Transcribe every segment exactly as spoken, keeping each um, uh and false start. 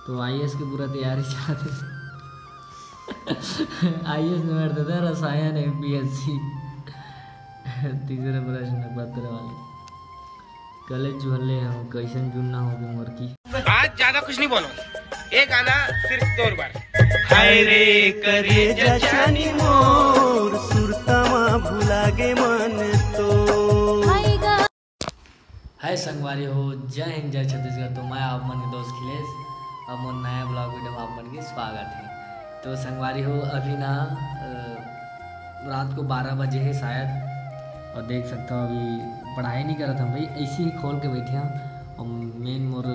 तो आईएएस के पूरा तैयारी चलत हे। आईएएस में बैठता था, रसायन, एमपीएससी। तीसरा प्रश्न पत्र वाले। कलेज झुल्ले हो, कैसन जुन्ना हो गए मोर की। आज ज्यादा कुछ नहीं बोलो, एक गाना सिर्फ दो बार। हाय रे करेजा चानी मोर, सुरता मा भुला गे मन तो। हाय संगवारी हो, जय हिंद, जय छत्तीसगढ़। तो मैं आप मन के दोस्त खिलेश, अब मोर नया ब्लॉग वीडियो में आप मन के स्वागत है। तो संगवारी हो, अभी ना, अ, रात को बारह बजे है शायद, और देख सकते हो अभी पढ़ाई नहीं करत हम भाई, ऐसे ही खोल के बैठे हैं। और मेन मोर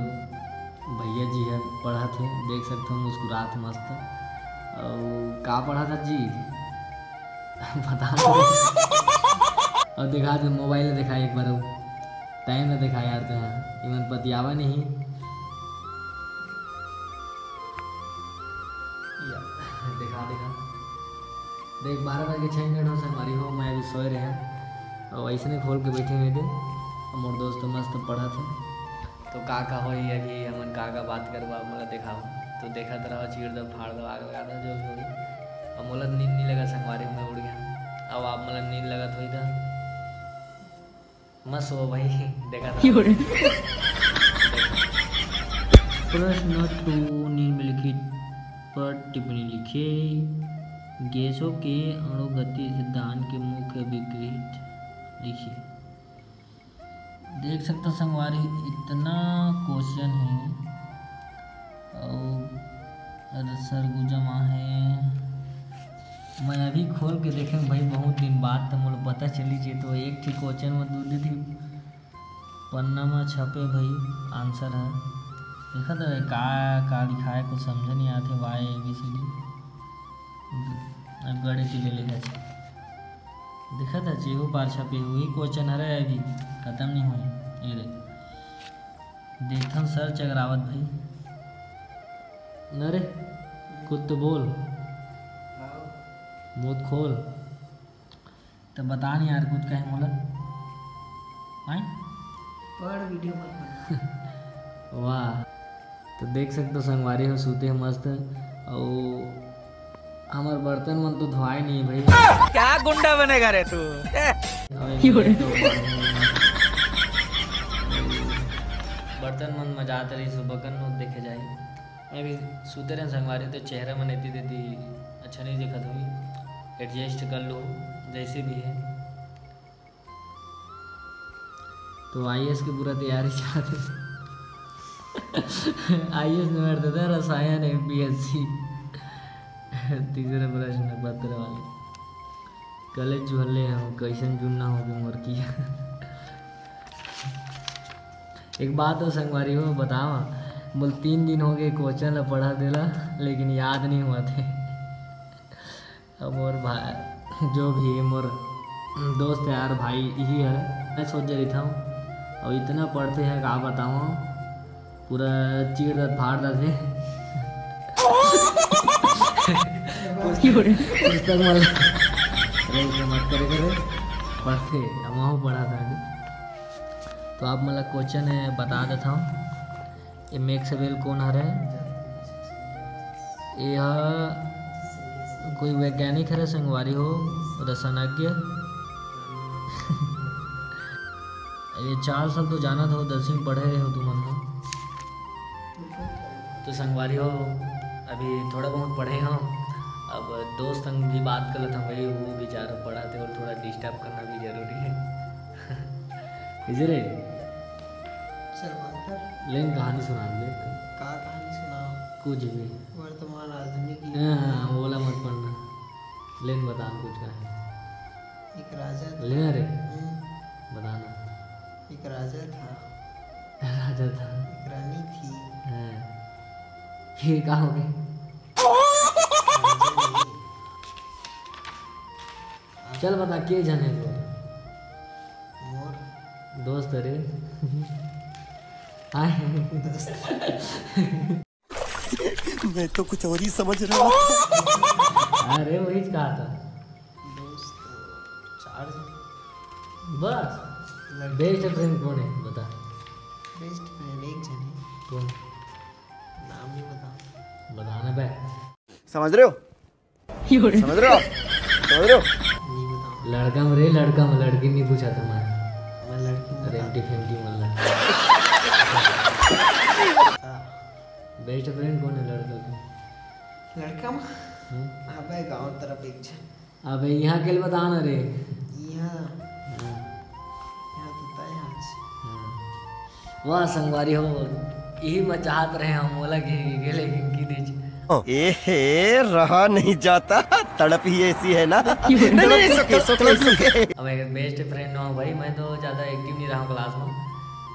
भैया जी है, पढ़त हे, देख सकते हो मुस्कुरात मस्त। और का पढ़त हे जी? बता दो। और दिखा दे, मोबाइल दिखा एक बार, टाइम ना दिखा यार, तो यहाँ इमन पतियावा नहीं। या, दिखा, दिखा। देख, बारह बज के छः मिनट हो संगवारी हो, मैं अभी सोए रहे हैं और ऐसे खोल के बैठे हुए थे। और मोर दोस्त मस्त पढ़त हे। तो का का होई अभी, हमन का का बात करबो, आप मोला देखाओ। तो देखत रहो, चीर दो, फाड़ दो, आग लगा दो, जो भी होई। अब मोला नींद नहीं लगा संगवारी, मैं उड़ गया। अब आप मोला नींद लगत होई तो मत सो भाई, देखत रहो। प्रश्न टू, निम्नलिखित पर टिप्पणी लिखिए। गैसों के अणुगति सिद्धांत के मुख्य विपरीत लिखिए। देख सकता संगवारी, इतना क्वेश्चन है। और अरे सरगुजा मा है, मैं अभी खोल के देखे भाई, बहुत दिन बाद तो मोला पता चली जे, तो एक ठीक क्वेश्चन में दू दू ठी पन्ना में छपे भाई आंसर है। देखा तो का का लिखा है, कुछ समझ नहीं आते। Y A B C D गणित ले लिखा है। देखा था जेहू पार छपे, वही क्वेश्चन हरे, अभी खत्म नहीं हुई। ये रे, देखथन सर चकरावत भाई। न रे, कुछ तो बोल। मुंह खोल। तो बता नहीं यार, कुछ कहे मोला। आय? पढ़, वीडियो मत बना। वाह, तो देख सकते हो संगवारी हो, सूते हो मस्त। और हमार बर्तन मन तो धोआए नहीं भाई। क्या गुंडा बनेगा रे तू? अबे, मैं तो बर्तन मन मजात रही सुबह कन, वो देखे जाए। मैं भी सूते रहे संगवारी, तो चेहरा मन एती देती अच्छा नहीं दिखत होई, एडजस्ट कर लो जैसे भी है। तो आईएएस के पूरा तैयारी चलत हे। आईएएस में बैठता था, रसायन, एमपीएससी। तीसरे प्रश्न पत्र वाले। कलेज झुल्ले हो, कैसन जुन्ना हो गए मोर की। एक बात हो संगवारी हो, बतावा, मोला तीन दिन हो गए क्वेश्चन ला पढ़ा देला, लेकिन याद नहीं हुआ थे। अब मोर भाई, जो भी है मोर दोस्त यार, भाई यही है। मैं सोच रही था, अब इतना पढ़ते हैं, का बताऊँ, पूरा चीर दत फाड़ दत है। पुस्तक, पुस्तक मन ला, अरे, ऐसे मत करे करे, पढ़ते, अब वहाँ पढ़ा था अभी। तो आप मतलब क्वेश्चन है, बता देता हूँ। ये मैक्सवेल कौन हरे? ये हा कोई वैज्ञानिक हरे संगवारी हो, रसायनज्ञ। ये चार साल तो जानत हो, दसवीं पढ़े हो तुमन हो। तो संगवारी हो, अभी थोड़ा बहुत पढ़े हो, अब दोस्त संग भी बात कर लेता हूँ भाई, वो बेचारा पढ़ाते और थोड़ा डिस्टर्ब करना भी जरूरी है। इसे रे, चल बात कर। लेन कहानी सुना दे। का कहानी सुनाओ? कुछ भी। वर्तमान आधुनिक युग हाँ, में हाँ, ओला मत पढ़ना। लेन बता कुछ कहानी। एक राजा था। ले रे। हम्म। बताना। एक राजा था। राजा था। एक रानी थी। हाँ। फिर का हो गया? राजा नहीं। चल बता, के जने वो? मोर दोस्त रे। आए। दोस्त। मैं तो कुछ और ही समझ रहा था। अरे, वही कहा था। दोस्त, चार जने। बस? लड़के। बेस्ट फ्रेंड कौन है, बता। बेस्ट फ्रेंड एक जने। कौन? नाम नहीं बता। बताना बे। समझ रहे हो? समझ रहे हो आप? समझ रहे हो? लड़का में रे, लड़का में, लड़की नहीं पूछा था मैं। मैं लड़की में अरे, था। एंटी फेंटी वाला। हाँ। बेस्ट फ्रेंड कौन है लड़का का? लड़का में? हम्म। अबे, गांव तरफ एक झन। अबे, यहाँ के लिए बता ना रे। यहाँ। हाँ। यहाँ तो तय है आज। हाँ। वाह संगवारी हो, यही मैं चाहत रहे हूँ, मोला घे घे लेकिन की दे। ए हे, रहा नहीं जाता, तड़प ही ऐसी है ना। नहीं, नहीं, it's okay, it's okay, it's okay। अब एक बेस्ट फ्रेंड हो भाई, मैं तो ज़्यादा एक्टिव नहीं रहा क्लास में,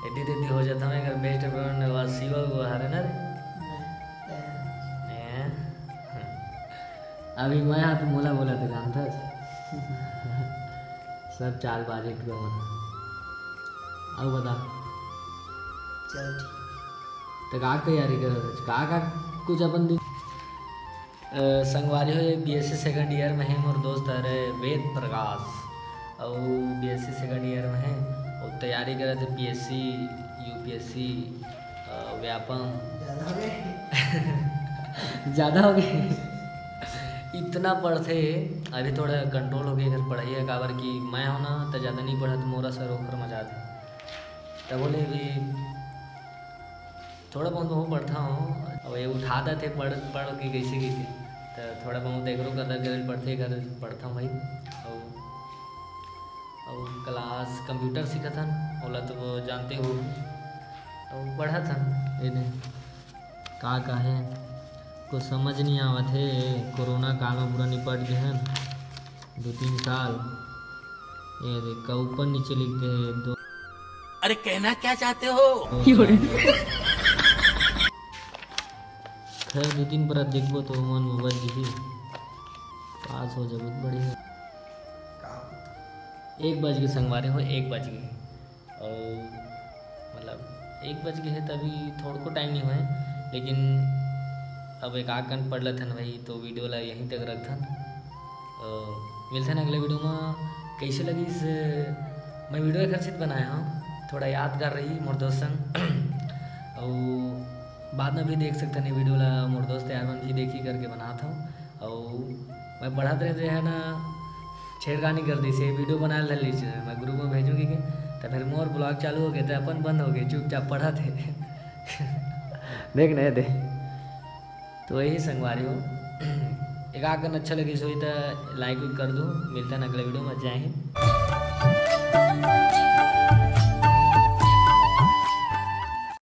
एडी तेडी हो जाता हूँ। अगर बेस्ट फ्रेंड वा शिवा वो हरे ना रे। हैं? अभी मैं हाथ मोला बोला था, जानता है? सब चालबाजी टुरा मन। अब बता। चल ठीक। तो का तैयारी करत हस? का, का कुछ अपन दि-, अ, संगवारी हो, ये बीएससी सेकंड ईयर में है, मोर दोस्त हरे वेद प्रकाश, अउ बीएससी सेकंड ईयर में है, वो तैयारी करत है पीएससी, यूपीएससी, अ, व्यापम। ज़्यादा हो गए। ज़्यादा हो गए। इतना पढ़थे, अभी थोड़ा कंट्रोल हो गए अगर पढ़ाई है, काबर कि मैं हो ना, तो ज़्यादा नहीं पढ़त, मोरा सर ओखर मजा आथे। तब बोले भी थोड़ा बहुत बहुत पढ़ता हूँ, अब ये उठा देते पढ़, पढ़ के कैसे कैसे, तो थोड़ा बहुत एकरो कदर कदर पढ़ते कर पढ़ता हूँ भाई। और, और क्लास कंप्यूटर सीखत हन, ओला तो वो जानते हो, और पढ़त हन। ये दे, का का है, कुछ समझ नहीं आवत है। कोरोना काल में पूरा निपट गए हैं दो तीन साल। ये देख, का ऊपर नीचे लिख दे दो। अरे, कहना क्या चाहते हो? दो साल। खैर, दो तीन परत देखबो तो मन में बज जही, पास हो जाबो, बढ़िया। एक बज के संगवारी हो, एक बज के। और मतलब एक बज गए है, तभी थोड़को टाइम नहीं हुए, लेकिन अब एक आध कन पढ़ लेथन भाई, तो वीडियो ला यहीं तक रखथन। तो मिलथन अगले वीडियो में। कैसे लगिस, मैं वीडियो एकर सेती बनाया हूँ, थोड़ा यादगार रही मोर दोस्त संग। और बाद में भी देख सकथन ये वीडियो ला, मोर दोस्त यार मन भी देखी करके बनात हूँ। अउ मैं पढ़त रहे तो है ना, छेड़खानी कर दी से, वीडियो बना ले लीजिए, मैं ग्रुप में भेजूंगी के, तो फिर मोर ब्लॉग चालू हो गए तो अपन बंद हो गए, चुपचाप पढ़त है। देख नहीं दे। तो यही संगवारी हो, एक आकन अच्छा लगी सोई तो लाइक उइक कर दो। मिलता है अगले वीडियो में। जय हिंद।